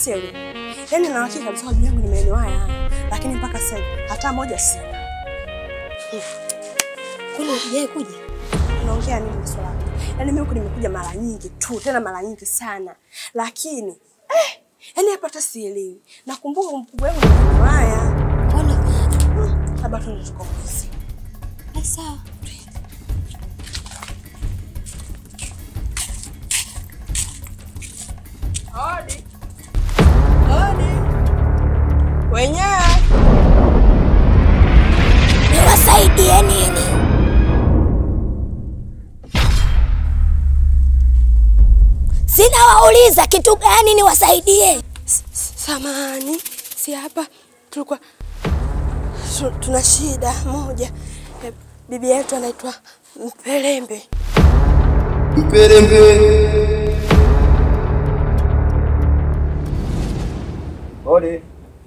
Sielewi. Yaani na hakika kabisa kwa yangu ni maeneo haya, lakini mpaka sasa hivi hata moja sina. Kwani hujawahi kuja? Unaongea nini maswala? Yaani mimi huku nimekuja mara nyingi tu, tena mara nyingi sana. Lakini yaani hapa hata sielewi. Nakumbuka mkubwa wangu ni maeneo haya. Kwani labda tunachukua. Sawa. Hodi. Hodi. Wenyewe. Niwasaidie nini? Sina wauliza kitu gani niwasaidie? Samani, si hapa tulikuwa tuna shida moja. Bibi yetu anaitwa Mpelembe. Mpelembe. Hodi.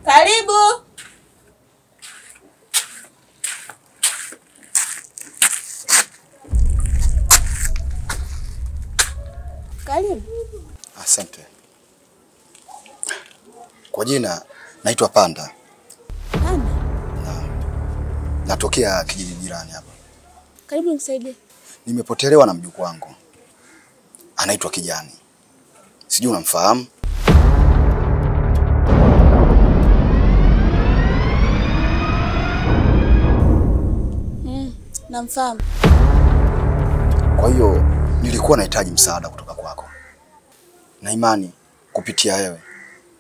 Karibu. Karibu. Asante. Kwa jina naitwa Panda. Panda? Na natokea kijiji jirani hapa. Karibu nisaidie. Nimepotelewa na mjukuu wangu. Anaitwa Kijani. Sijui unamfahamu? Namfahamu. Kwa hiyo nilikuwa nahitaji msaada kutoka kwako. Na imani kupitia wewe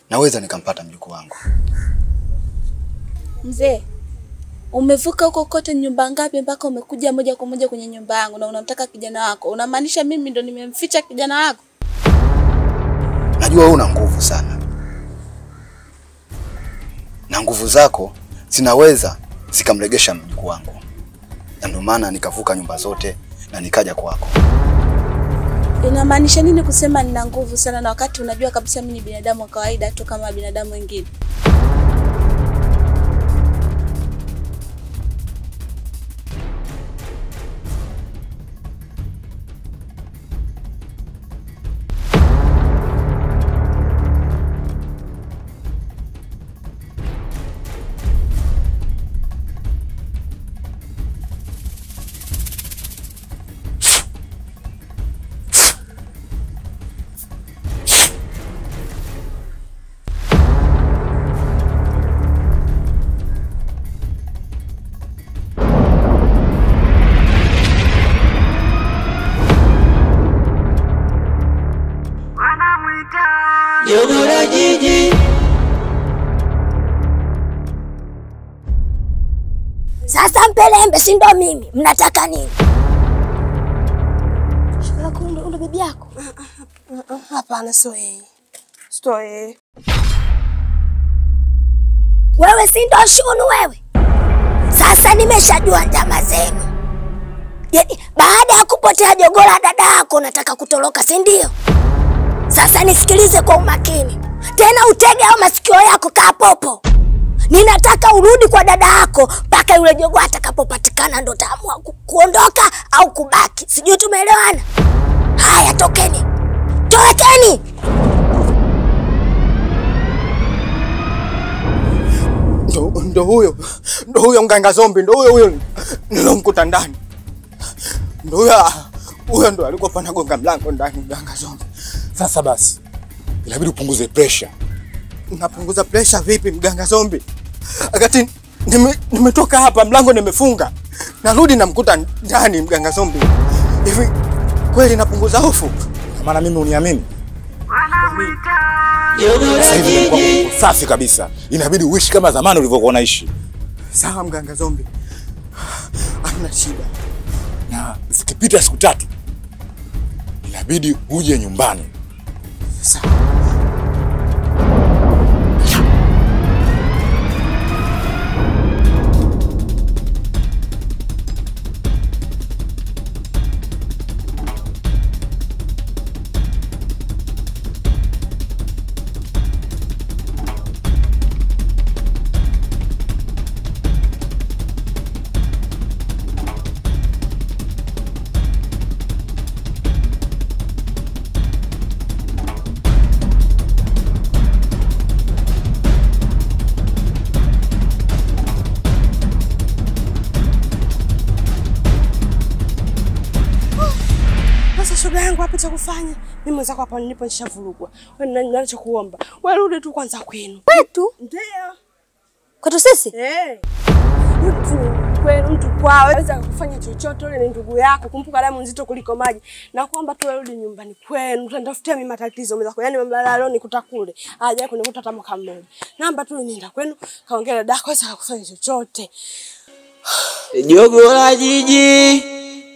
naweza nikampata mjukuu wangu. Mzee, umevuka huko kote nyumba ngapi mpaka umekuja moja kwa moja kwenye nyumba yangu na unamtaka kijana wako? Unamaanisha mimi ndo nimemficha kijana wako? Najua wewe una nguvu sana. Na nguvu zako zinaweza zikamregesha mjukuu wangu. Na ndio maana nikavuka nyumba zote na nikaja kwako. Inamaanisha nini kusema nina nguvu sana na wakati unajua kabisa mimi ni binadamu wa kawaida tu kama binadamu wengine? Sasa Mpelembe si ndo mimi, mnataka nini? Shoga ndo bibi yako? Hapana, sio yeye. Sio yeye. Wewe si ndo Shunu wewe? Sasa nimeshajua njama zenu. Yaani baada ya kupotea jogola dada yako nataka kutoroka, si ndio? Sasa nisikilize kwa umakini. Tena utege au masikio yako kaa popo. Ninataka urudi kwa dada yako mpaka yule jogoo atakapopatikana ndo taamua kuondoka au kubaki. Sijui tumeelewana? Haya, tokeni. Tokeni. Ndo huyo. Ndo huyo mganga zombi, ndo huyo huyo nilomkuta ndani. Ndo huyo huyo ndo alikuwa panagonga mlango ndani mganga zombi. Sasa basi inabidi upunguze pressure. Napunguza pressure vipi mganga zombi? Wakati nimetoka hapa mlango nimefunga. Narudi namkuta ndani mganga zombi. Hivi kweli napunguza hofu? Maana mimi uniamini? Sasa hivi safi kabisa. Inabidi uishi kama zamani ulivyokuwa unaishi. Sawa mganga zombi. Hamna shida. Na zikipita siku 3 inabidi uje nyumbani. Sawa. Mwanangu hapa cha kufanya, mimi mwenzako hapa nilipo nishavurugwa. Wewe nani ninachokuomba? Wewe rudi tu kwanza kwenu. Kwetu? Ndio. Kwetu sisi? Eh. Mtu kwenu, mtu kwao, weza kufanya chochote, yule ni ndugu yako. Kumbuka damu nzito kuliko maji. Na kuomba tu rudi nyumbani kwenu. Utanitafutia mimi matatizo mwenzako. Yaani mbalala leo nikuta kule. Haja yako nikuta hata mwaka mmoja. Namba tu nenda kwenu, kaongea dadako weza kufanya chochote. Jogo la jiji.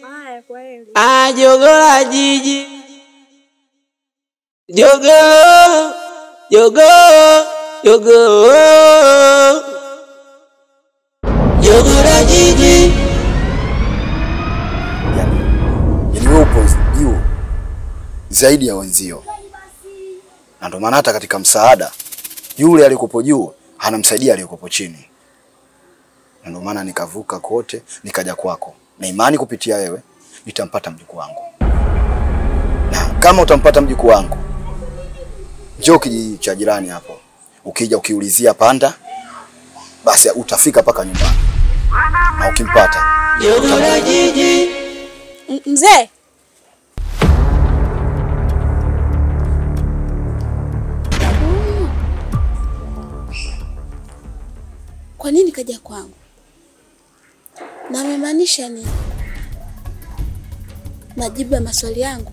Haya kweli. Ah, jogo la jiji. Jogo, jogo, jogo. Jogo la jiji. Yaani wewe upo juu zaidi ya wenzio. Na ndio maana hata katika msaada yule aliyekopo juu anamsaidia aliyekopo chini. Na ndio maana nikavuka kote nikaja kwako. Na imani kupitia wewe nitampata mjukuu wangu. Na kama utampata mjukuu wangu, njoo kijiji cha jirani hapo. Ukija ukiulizia Panda, basi utafika paka nyumbani. Na ukimpata Jogo la jiji. Mzee, kwa nini kaja kwangu? Na amemaanisha nini? Majibu ya maswali yangu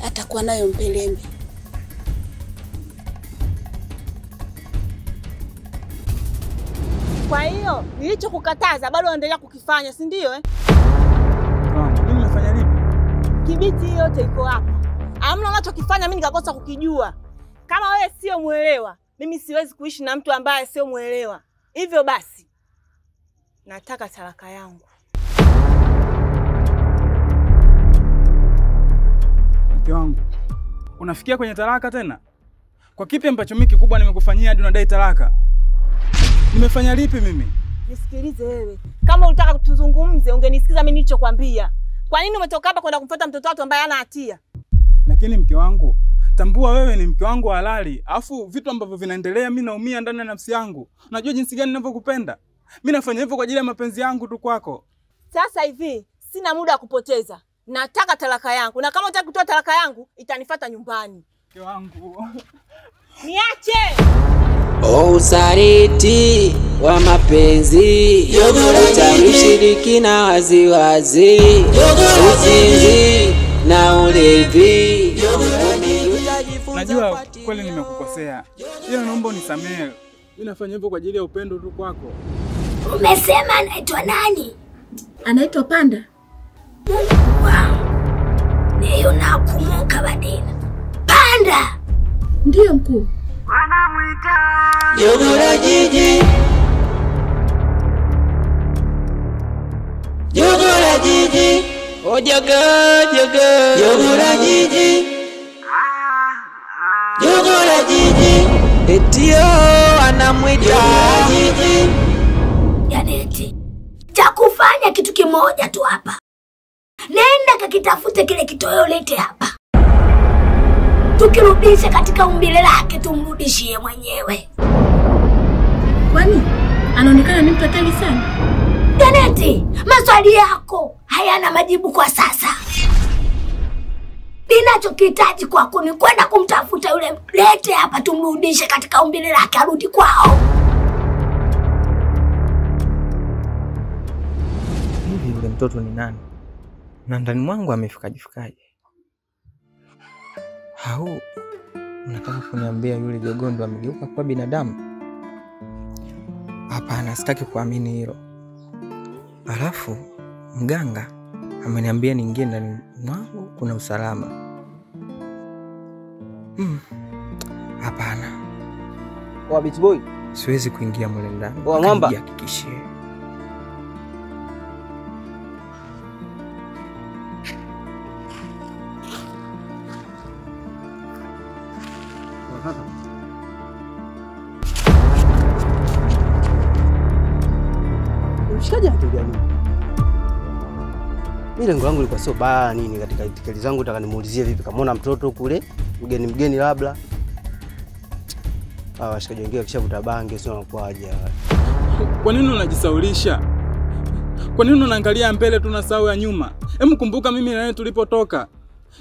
atakuwa nayo Mpelembe. Kwa hiyo nilichokukataza bado unaendelea kukifanya, si ndio eh? Mimi nimefanya lipi? Kibiti yote iko hapa. Hamna unachokifanya mimi nikakosa kukijua. Kama wewe sio muelewa, mimi siwezi kuishi na mtu ambaye sio muelewa. Hivyo basi nataka talaka yangu. Mke wangu, unafikia kwenye talaka tena? Kwa kipi ambacho mimi kikubwa nimekufanyia hadi unadai talaka? Nimefanya lipi mimi? Nisikilize wewe. Kama unataka tuzungumze ungenisikiza mimi nilichokuambia. Kwa nini umetoka hapa kwenda kumfuata mtoto wako ambaye hana hatia? Lakini mke wangu, tambua wewe ni mke wangu halali. Alafu vitu ambavyo vinaendelea mimi naumia ndani ya nafsi yangu. Unajua jinsi gani ninavyokupenda? Mimi nafanya hivyo kwa ajili ya mapenzi yangu tu kwako. Sasa hivi sina muda wa kupoteza. Nataka talaka yangu. Na kama unataka kutoa talaka yangu itanifuata nyumbani. Mke wangu. Niache. Oh, usaliti wa mapenzi, ushiriki na waziwazi, uzinzi na ulevi. Najua kweli nimekukosea, ila naomba unisamehe. Mimi nafanya hivyo kwa ajili ya upendo tu kwako. Umesema anaitwa nani? Anaitwa Panda. Mungu wangu, niyo nakumuka badina. Panda! Ndiyo mkuu. Jogo la jiji. Jogo la jiji. Oh jogo, jogo. Jogo la jiji. Jogo la jiji. Etio anamwita jiji. Janeti, cha kufanya kitu kimoja tu hapa. Nenda kakitafute kile kitoweo lete hapa. Tukirudisha katika umbile lake tumrudishie mwenyewe. Kwani anaonekana ni mtu hatari sana? Janeti, maswali yako hayana majibu kwa sasa. Ninachokihitaji kwako ni kwenda kumtafuta yule, lete hapa tumrudishe katika umbile lake arudi kwao. Hivi yule mtoto ni nani? Na ndani mwangu amefikaje? Hau, unataka kuniambia yule jogoo ndo amegeuka kuwa binadamu? Hapana, sitaki kuamini hilo. Alafu mganga ameniambia niingie ndani mwangu kuna usalama. Hapana. Wa beach boy, siwezi kuingia mle ndani. Wa ng'omba, nihakikishie. Mshikaji anatulia nini? Mimi lengo langu lilikuwa sio baya nini katika itikali zangu, nataka nimuulizie vipi kama mtoto kule mgeni mgeni labda. Ah, washikaji wengine wakishavuta bangi sio wanakuaje. Kwa nini unajisaulisha? Kwa nini unaangalia mbele tu na sahau ya nyuma? Hebu kumbuka mimi na wewe tulipotoka.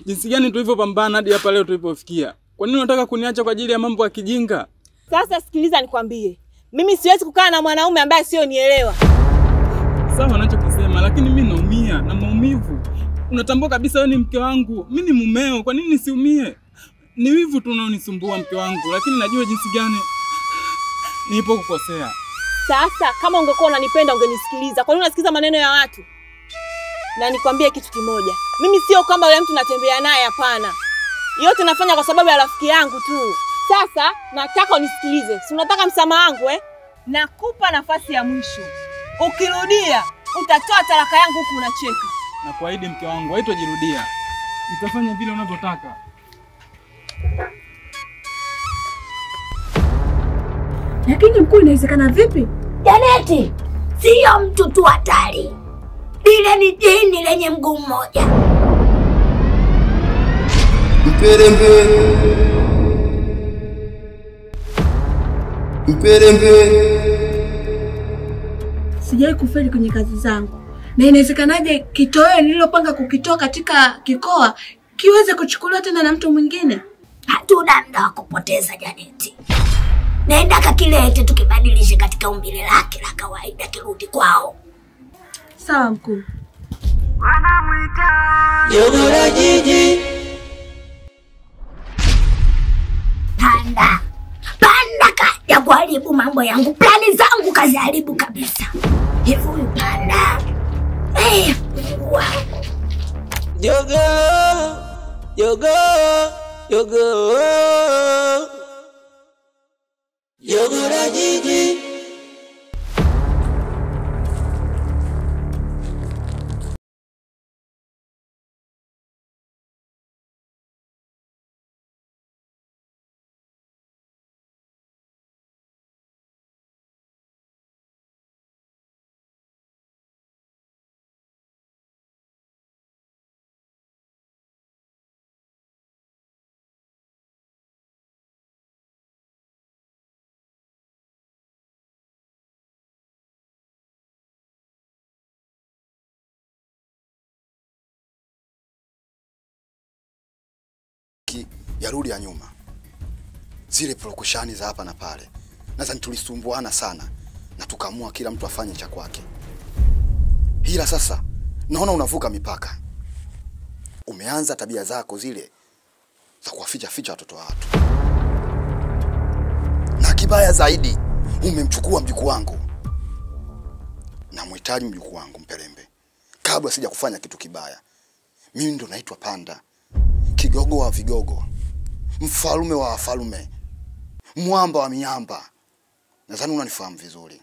Jinsi gani tulivyopambana hadi hapa leo tulipofikia. Kwa nini unataka kuniacha kwa ajili ya mambo ya kijinga? Sasa sikiliza nikwambie. Mimi siwezi kukaa na mwanaume ambaye sio nielewa. Sawa unachokisema, lakini mimi naumia na maumivu. Unatambua kabisa wewe ni mke wangu, mimi ni mumeo, kwa nini nisiumie? Ni wivu tu unaonisumbua mke wangu, lakini najua jinsi gani nipo kukosea. Sasa kama ungekuwa unanipenda ungenisikiliza. Kwa nini unasikiliza maneno ya watu? Na nikwambie kitu kimoja. Mimi sio kwamba yule mtu natembea naye, hapana. Yote nafanya kwa sababu ya rafiki yangu tu. Sasa nataka unisikilize. Si unataka msamaha wangu eh? Nakupa nafasi ya mwisho. Ukirudia utatoa talaka yangu huku unacheka. Na kuahidi mke wangu haitojirudia. Nitafanya vile unavyotaka. Lakini mkuu, inawezekana vipi? Janeti sio mtu tu hatari. Lile ni jini lenye mguu mmoja. Mperembe. Mperembe. Sijawahi kufeli kwenye kazi zangu. Na inawezekanaje kitoweo nililopanga kukitoa katika kikoa kiweze kuchukuliwa tena na mtu mwingine? Hatuna muda wa kupoteza Janeti. Nenda kakilete tukibadilishe katika umbile lake la kawaida kirudi kwao. Sawa mkuu. Jogora jiji. Panda. Panda kaja kuharibu mambo yangu. Plani zangu kaziharibu kabisa. Hivi huyu panda. Mungu wangu. Jogoo, jogoo, jogoo. Jogora jiji. Yarudi ya nyuma. Zile prokushani za hapa na pale. Nadhani tulisumbuana sana na tukaamua kila mtu afanye cha kwake. Ila sasa naona unavuka mipaka. Umeanza tabia zako zile za kuwaficha ficha watoto wa watu. Na kibaya zaidi, umemchukua mjukuu wangu. Namhitaji mjukuu wangu Mperembe. Kabla sija kufanya kitu kibaya. Mimi ndo naitwa Panda. Kigogo wa vigogo, mfalume wa wafalume, mwamba wa miamba. Nadhani unanifahamu vizuri.